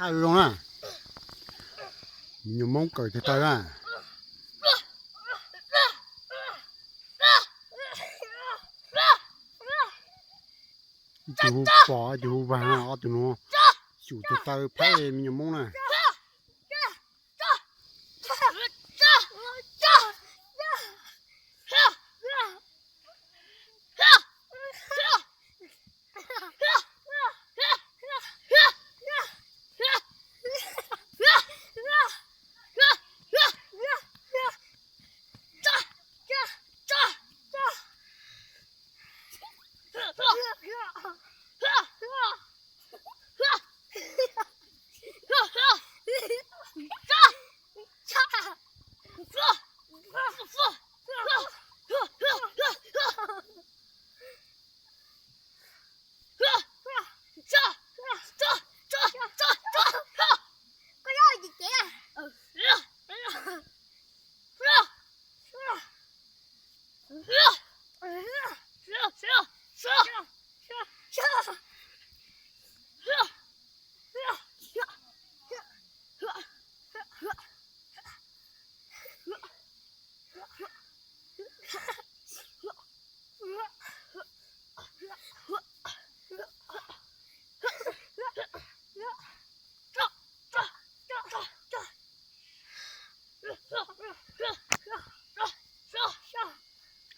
Haj zoo na, me nyuam Hmoob kawm tes taw na. Ib tug hu Pom, ib tug hu Vaag, ob tug nuav xyum tes taw phab me nyuam Hmoob na.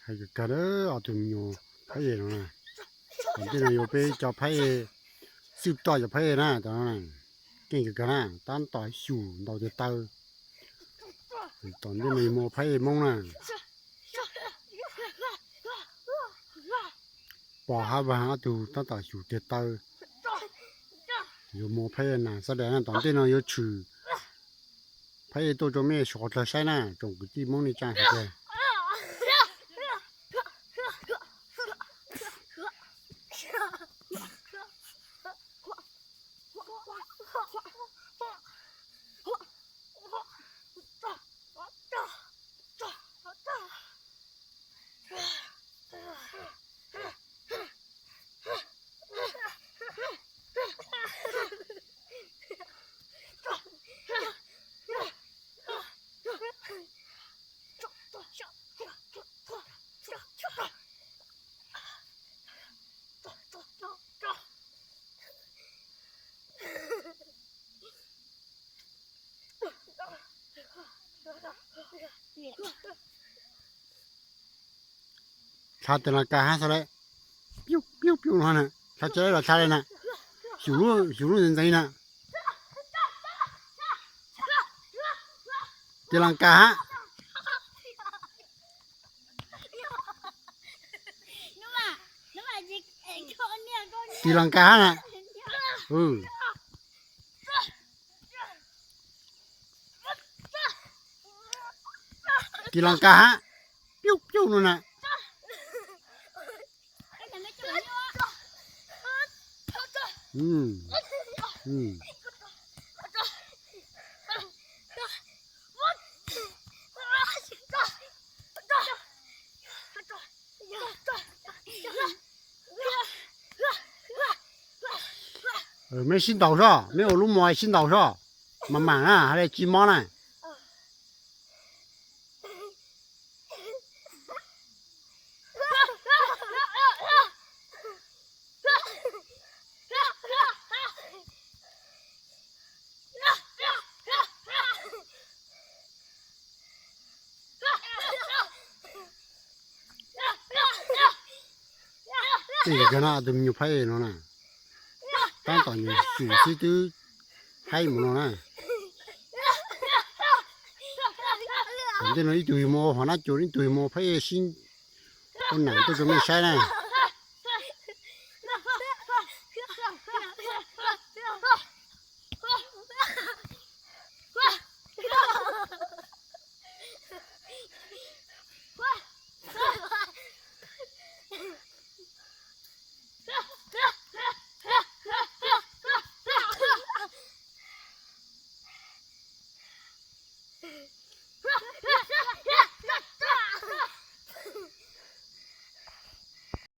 Hais kawg kawg na, ob tug me nyuam phab ej no na. Tom ntej no yuav peb cov phab ej, xwb toj cov phab ej na, tom no na, keej kawg kawg na, tab tom xyum ntaus tes taw. Tom ntej no yuav mus ua phab ej Hmoob na. Pom hab Vaag ob tug tab tom xyum tes taw, yuav mus ua phab ej Nas Xab Dais na. Tom ntej no yuav tshwm phab ej tuaj rau mej suav qhov dlawg saib na, tsoom kwv tij Hmoob nej tsaa hais tias. Dlha tes las kas hab xav le, piu piu piu no na, dlha tsi los dlha le na, xyum lub ntxeev ntxeev na. Tes las kas hab. Tes las kas hab na. Tes las kas hab. Piu piu no na. Mej sib ntaus soj, mej ua lub mo sib ntaus soj, mas mam na, hab le tsi mob na. Tej kawg no tus me nyuam phab ej no na, tab tom nyuam xyum xwb twb haib mus no na. Tom ntej no ib tug yuav mus ua hauv nab cu, ib tug yuav mus ua phab ej sib ua nam tuaj rau mej saib na.